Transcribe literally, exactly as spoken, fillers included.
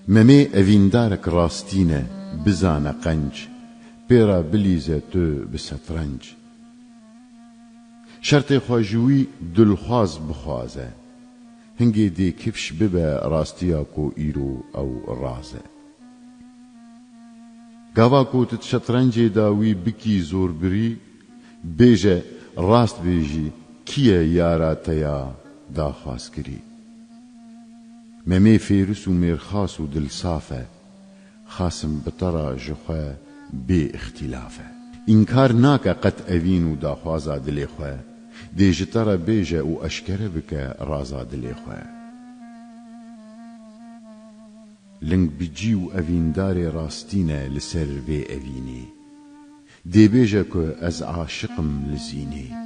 Memê evîndarek rastîne, bizane qenc, pê re bilîze tu bi setrenc. Şertê xwe ji wî dilxwaz bixwaze. Hingê dê kifş bibe rastiya ku îro ew raz e. Gava ku tu di şetrencê de wî bikî zorbirî, bêje, rast bêjî, kî ye yara te ya daxwazkirî? Memê fêris û mêrxas û dilsaf e, xasim bi te re ji xwe bê îxtîlaf e. Înkar nake qet evîn û daxwaza dilê xwe, dê ji te re bêje û eşkere bike raza dilê xwe. Ling bi cî û evîndarê rastî ne li ser vê evînê. Dê bêje ku ez aşiq im li zînê.